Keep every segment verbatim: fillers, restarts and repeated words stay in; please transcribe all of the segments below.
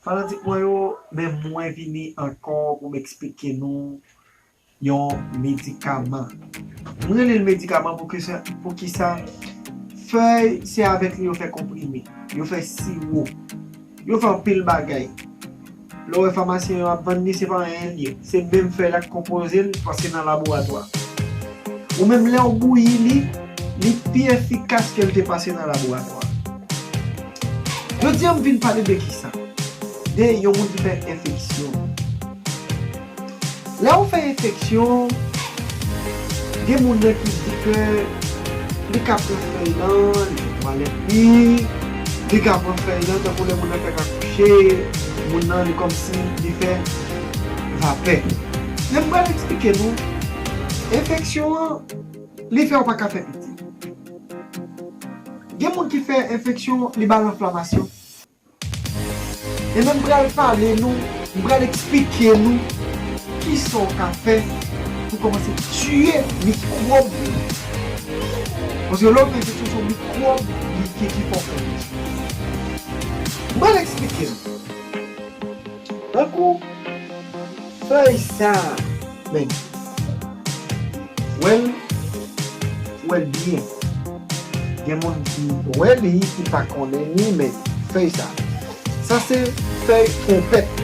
Fanatik mwen yo, men mwen vini ankò pou m eksplike nou yon medikaman. M rele l medikaman poukisa, poukisa fèy se avèk li yo fè konprime, yo fè siwo, yo fè anpil bagay. Lè w wè famasyen yo ap vann li, se pa anyen l ye. Se menm fèy la k konpoze l, pase nan laboratwa. Ou menm lè w bouyi li, li pi efikas ke l te pase nan laboratwa. Jodi a m vin pale de kisa? De yon moun ki fè enfeksyon. Lè w fè enfeksyon, gen moun nan ki di ke li ka pran fèy lan, li fè twalèt li, li ka pran fèy lan, tankou lè moun nan fèk akouche, moun nan li kòmsi li fè vapè. Men m pral eksplike nou, enfeksyon an, li fè w pa ka fè pitit. Gen moun ki fè enfeksyon, li ba l anflamasyon. E men m pral pale nou, m pral eksplike nou kisa w ka fè pou kòmanse tiye mikwòb yo. Paske lè w fè enfeksyon, se yon mikwòb li ki, ki fè w fè enfeksyon. M pral eksplike nou. Tankou fèy sa a, men, wè l, wè l byen. Gen moun ki wè li, ki pa konnen li, men fèy sa. Sa se fèy twonpèt.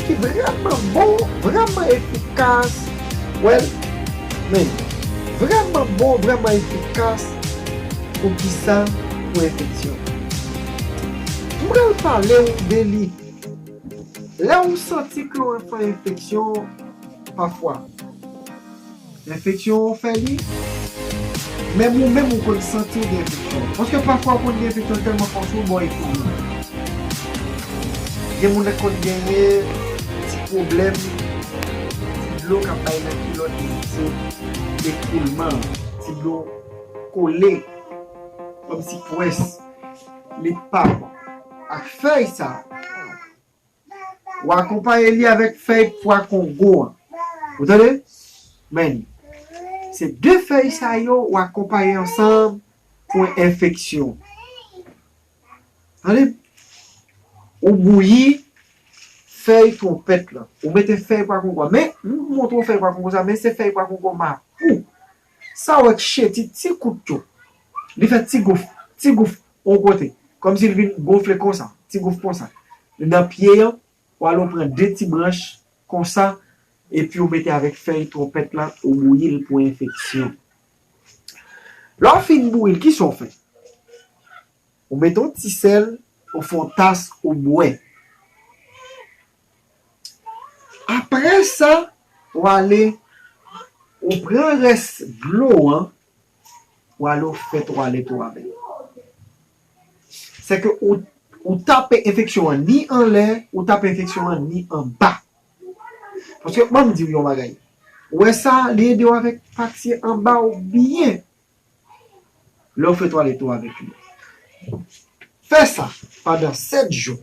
Ki vrèman bon, vrèman efikas. Wè l, men, vrèman bon, vrèman efikas. Poukisa? Pou enfeksyon. M pral pale w de li. Lè w santi ke w fè enfeksyon, pafwa, enfeksyon w fè li, menm ou menm ou konn santi w gen enfeksyon. Paske pafwa w konn gen enfeksyon tèlman fòs ou bò epi ou. Gen moun nan konn genyen ti pwoblèm, ti dlo k ap bay nan kilòt li, se ekoulman, ti dlo kole, kòmsi pwès, li pa bon. Ak fèy sa, w akonpaye li avèk fèy pwa kongo an. Ou tande? Men, se de fèy sa yo w akonpaye ansanm pou enfeksyon. Tande? Ou bouyi fèy twonpèt lan. Ou mete fèy pwa kongo an. Men, m montre w fèy pwa kongo sa, men se fèy pwa kongo mapou. Sa w wè k cheti ti kout yo. Li fè ti gouf, ti gouf yon kote. Kòmsi l vin gonfle konsa, ti gouf konsa. Li nan pye an, w ale w pran de ti branch konsa, epi w mete avèk fèy twonpèt la, ou bouyi l pou enfeksyon. Lè w fin bouyi l, kisa w fè? Ou mete yon ti sèl, ou fè yon tas, ou bwè. Apre sa, w ale, ou pran rès dlo an, w ale w fè twalèt ou avè l. Sèke ou, ou tape enfeksyon an ni anlè, ou tape enfeksyon an ni anba. Paske, ban m di w yon bagay. Ou wè sa, li ede w avèk pati anba w byen. Lè w fè twalèt ou avèk li. Fè sa pandan sèt jou.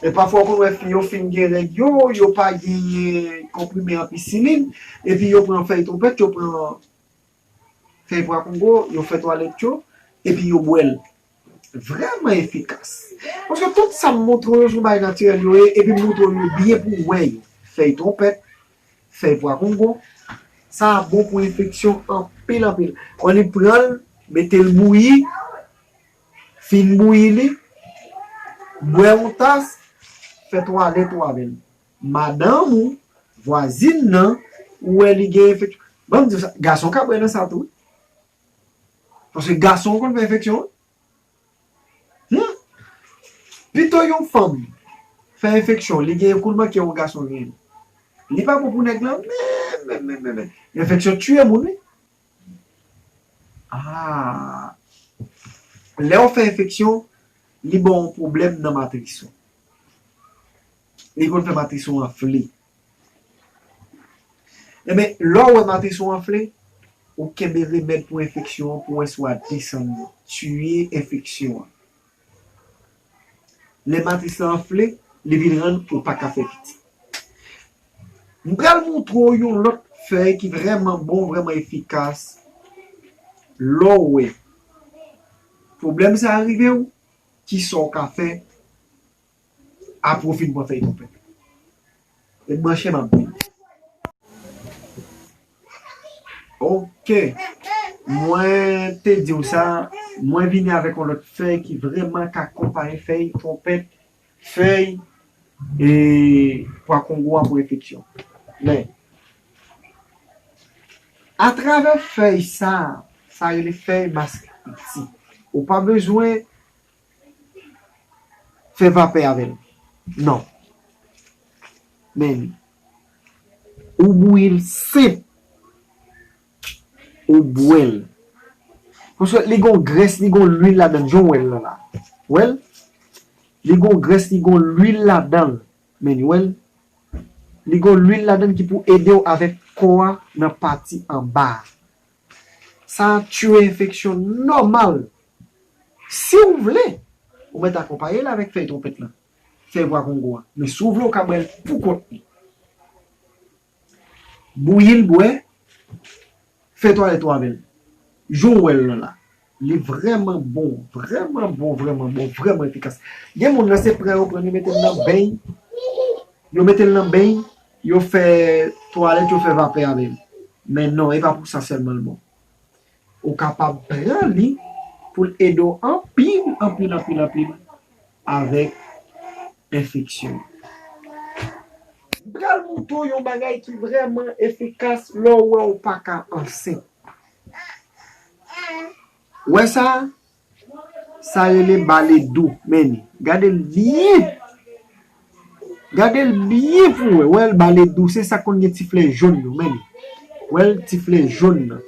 E pafwa, w konn wè fi yo fin gen règ yo, yo pa genyen konprime anpisilin, epi yo pran fèy twonpèt, yo pran fèy pwa kongo, yo fè twalèt yo, epi yo bwè l. Vrèman efikas. Paske tout sa m montre w yo, se yon bagay natirèl yo ye, epi m montre w yo byen pou w wè yo. Fèy twonpèt, fèy pwa kongo. Sa a bon pou enfeksyon anpil, anpil. Ou annik pran l, mete l bouyi, fin bouyi li, bwè yon tas, fè twalèt ou avè l. Madanm ou, vwazin nan, ou wè li gen enfeksyon. Ban m di w sa, gason ka bwè nan sa tou, wi. Paske gason konn fè enfeksyon, wi. Hmm? Pito yon fanm fè enfeksyon, li gen ekoulman ke yon gason genyen. Li pa bon pou nèg lan, men, men, men, men, men. Enfeksyon tiye moun, wi. Ah. Lè w fè enfeksyon, li ba w yon pwoblèm nan matris ou. Li konn fè matris ou anfle. Enben, lè w wè matris ou anfle, ou kenbe remèd pou enfeksyon an pou wè si w a desann li. Tiye enfeksyon an. Lè matris lan anfle, li vin rann ou pa ka fè pitit. M pral montre w yon lòt fèy ki vrèman bon, vrèman efikas. Lè w wè pwoblèm sa a rive w, kisa w ka fè Apre w fin pran fèy twonpèt. Ret branche, m ap vini. Ok. Mwen te di w sa, mwen vini avèk yon lòt fèy ki vrèman ka konpare fèy twonpèt, fèy e pwa kongo a pou enfeksyon. Men, atravè fèy sa, sa rele fèy mask iti. Ou pa bezwen fè vapè avè l. Non. Men, ou bouyi l senp. Ou bwè l. Paske li gon grès, li gon lwil ladan l, jan w wè l lan la. Wè l? Li gon grès, li gon lwil ladan l. Men, wè l? Li gon lwil ladan l ki pou ede w avèk kò a nan pati anba a. Sa ap tiye enfeksyon nòmal. Si w vle, ou mèt akonpaye l avèk fèy twonpèt lan, fèy pwa kongo a. Men si w vle, ou ka bwè l pou kont li. Bouyi l, bwè, fè twalèt ou avè l. Jan w wè l lan la. Li vrèman bon, vrèman bon, vrèman bon, vrèman efikas. Gen moun nan se pran yo pran, yo mete l nan beny, yo mete l nan beny, yo fè twalèt, yo fè vapè avè l. Men non, e pa pou sa sèlman l bon. Ou kapab pran li pou l ede w anpil, anpil, anpil, anpil avèk enfeksyon. M pral montre w yon bagay ki vrèman efikas lè w wè w pa ka ansent. Wè sa? Sa rele bale dou. Men li. Gade l byen. Gade l byen pou w wè. Wè l, bale dou. Se sa k konn gen ti flè jòn yo. Men li. Wè l, ti flè jòn nan.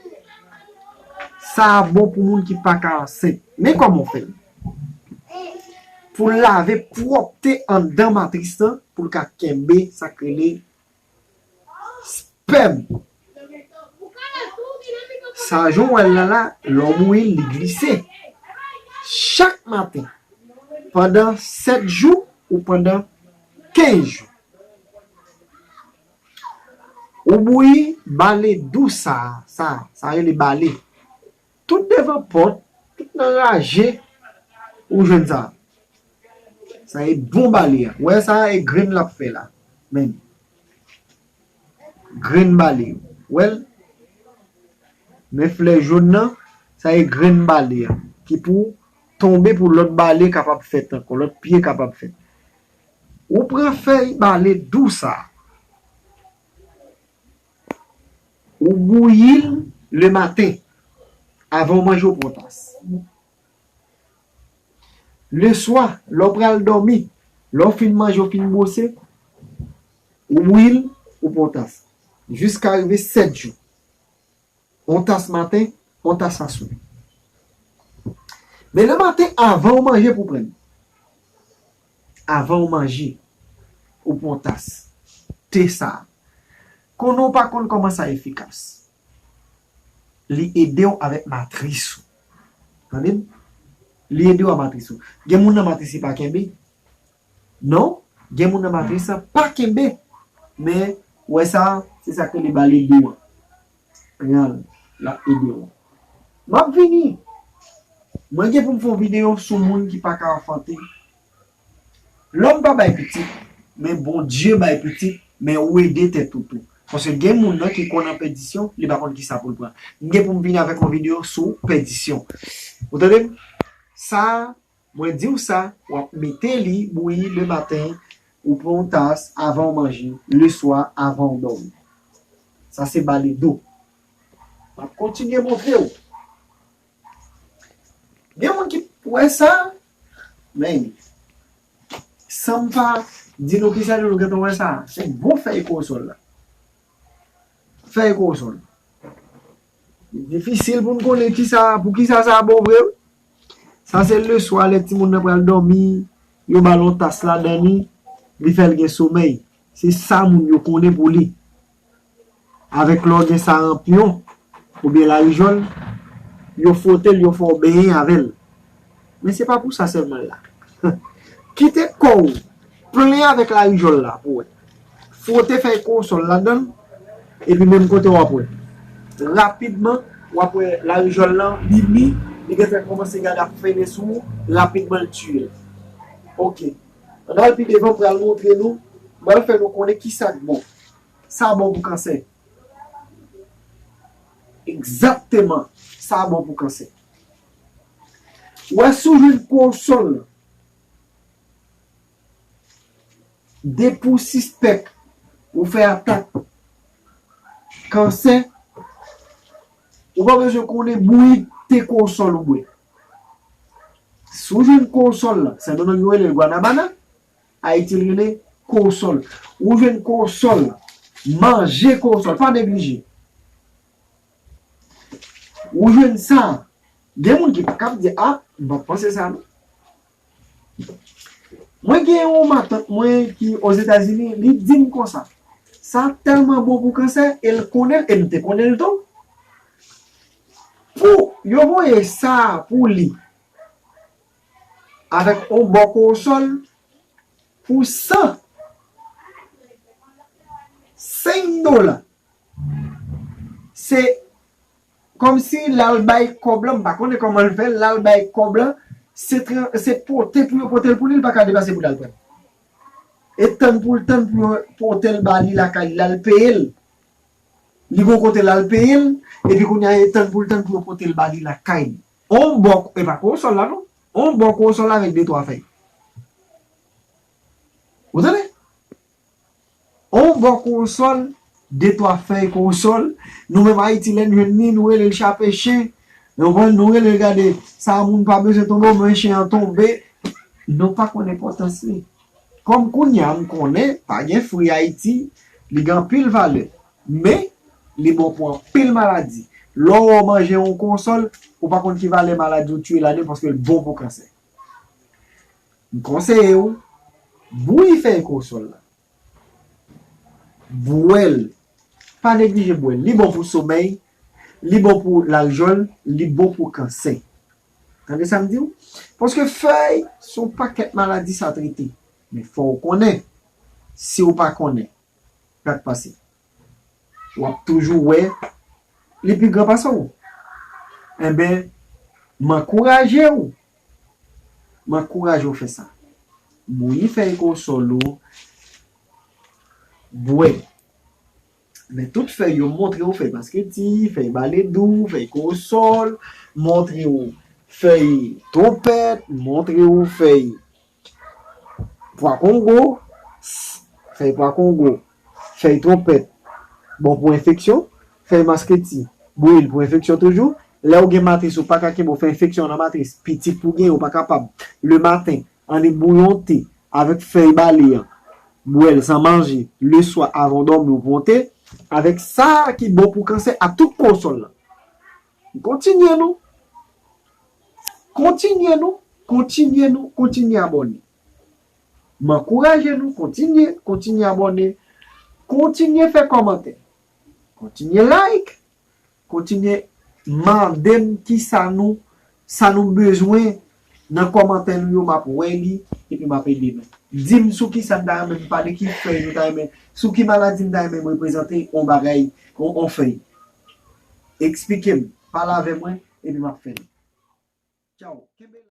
Sa a bon pou moun ki pa ka ansent. Men kòman w fè l? Pou lave pwòpte anndan matris lan, pou l ka kenbe sa k rele spèm. Sa jan w wè l la la, lè w bouyi l, li glise. Chak maten, pandan sèt jou ou pandan kenz jou. Ou bouyi bale dou sa, sa, sa rele bale. Tout devan pòt, tout nan raje, ou jwenn sa. Sa e bon bale a. Wè sa e grenn l ap fè la. Men. Grenn bale yo. Wè l? Men flè jòn nan, sa e grenn bale a. Ki pou tonbe pou lòt bale kapab fèt ankò, lòt pye kapab fèt. Ou pran fèy bale dou sa. Ou bouyi l lematen. Avan w manje, ou pran tas. Leswa, lè w pral dòmi, lè w fin manje, w fin bwose, ou bouyi l, ou pran tas. Jiska rive sèt jou. Yon tas maten, yon tas aswè. Men lematen, avan w manje pou pran l. Avan w manje, ou pran tas te sa. Konnen w pa konn kòman sa efikas. Li ede w avèk matris ou. Tande m? Li ede w a matris ou. Gen moun nan matris li pa kenbe. Non, gen moun nan matris lan pa kenbe. Men, wè sa, se sa k rele bale dou an. Pran l, l ap ede w. M ap vini. Mwen gen pou m fè yon videyo sou moun ki pa ka anfante. Lòm pa bay pitit, men Bondye bay pitit, men ou ede tèt ou tou. Paske gen moun nan ki konn an pèdisyon, li pa konn kisa pou l pran. M gen pou m vini avèk yon videyo sou pèdisyon. Ou tande m? Sa, mwen di w sa, w ap mete li bouyi lematen, ou pran yon tas avan w manje, leswa avan w dòmi. Sa se bale dou. M ap kontinye montre w. Gen moun ki wè sa, men, san m pa di nou kisa nou gentan wè sa, se bon fèy kowosòl la. Fèy kowosòl. Difisil pou n konnen kisa, pou kisa sa bon vre, wi. Sa se leswa, lè timoun nan pral dòmi, yo ba l yon tas ladan li, li fè l gen somèy. Se sa moun yo konnen pou li. Avèk lè w gen saranpyon oubyen larijòl, yo fwote l, yo fè w benyen avè l. Men se pa pou sa sèlman l la. Kite kò w plen avèk larijòl la pou w wè. Fwote fèy kowosòl ladan l, epi menm kote w ap wè. Rapidman, w ap wè larijòl lan, li mi, li gentan kòmanse gade ap fennen sou ou, rapidman l tiye l. Ok. Ann al pi devan, m pral montre nou, m pral fè nou konnen kisa k bon. Sa bon pou kansè. Egzakteman, sa bon pou kansè. Ou wè, si w jwenn kowosòl, depi w sispèk ou fè atak kansè, ou pa bezwen konnen bouyi te kowosòl ou bwè. Si w jwenn kowosòl la, Sendomeng yo rele l gwanabana, Ayiti l rele kowosòl. Ou jwenn kowosòl la, manje kowosòl, pa neglije. Ou jwenn sa, gen moun ki p ap di, a, m pa t panse sa non. Mwen gen yon matant mwen ki Ozetazini, li di m konsa, sa tèlman bon pou kansè, e l konnen l, e m te konnen l tou. Pou yo voye sa pou li avèk yon bò kowosòl pou san senk dola. Se kòmsi l al bay kòb la, m pa konnen kòman l fè l, l al bay kòb la, se tran-, se pote pou yo pote l pou li, li pa ka deplase pou l al pran l. E tann pou l tann pou yo pote l ba li lakay li, l al peye l. Li gon kote l al peye l, epi kounye a e tann pou l tann pou yo pote l ba li lakay li. On bò, e pa kowosòl la non. On bò kowosòl la avèk de twa fèy. Ou tande? On bò kowosòl, de twa fèy kowosòl. Nou menm Ayiti, lè n jwenn li, nou rele l chape chen. Nou konprann, nou rele l gade, sa moun pa bezwen tonbe, men chen an tonbe. Nou pa konn enpòtans li. Kòm kounye a m konnen, pa gen fwi Ayiti, li gen anpil valè. Men, li bon pou anpil maladi. Lè w manje yon kowosòl, ou pa konn ki valè maladi ou tiye ladan l paske l bon pou kansè. M konseye w, bouyi fèy kowosòl la. Bwè l. Pa neglije bwè l. Li bon pou somèy, li bon pou laljòl, li bon pou kansè. Tande sa m di w? Paske fèy, se yon pakèt maladi sa trete. Men fò w konnen. Si w pa konnen, sa k pase? W ap toujou wè li pi gran pase w. Enben, m ankouraje w. M ankouraje w fè sa. Bouyi fèy kowosòl ou, bwè. Men tout fèy yo montre w, fèy masketi, fèy baledou, fèy kowosòl, montre w fèy twonpèt, montre w fèy pwa kongo, fèy pwa kongo, fèy twonpèt, bon pou enfeksyon, fèy masketi, bouyi l pou enfeksyon toujou. Lè w gen matris, ou pa ka kenbe, w fè enfeksyon nan matris, pitit pou gen, ou pa kapab. Le maten, annik bouyi yon te avèk fèy bale an, bwè l san manje, leswa, avan w dòmi, w pran te, avèk sa ki bon pou kansè ak tout kowosòl la. Kontinye nou. Kontinye nou. Kontinye nou. Kontinye abòne. M ankouraje nou. Kontinye. Kontinye abòne. Kontinye fè kòmantè. Kontinye like. Kontinye mande m kisa nou, sa nou bezwen nan kòmantè nou yo, m ap wè li, epi m ap ede nou. Di m sou kisa n ta renmen m pale, ki fèy nou ta renmen, sou ki maladi n ta renmen m reprezante yon bagay, yon, yon fèy. Eksplike m, pale avè mwen, epi m ap fè li. Tchaw. Kenbe la.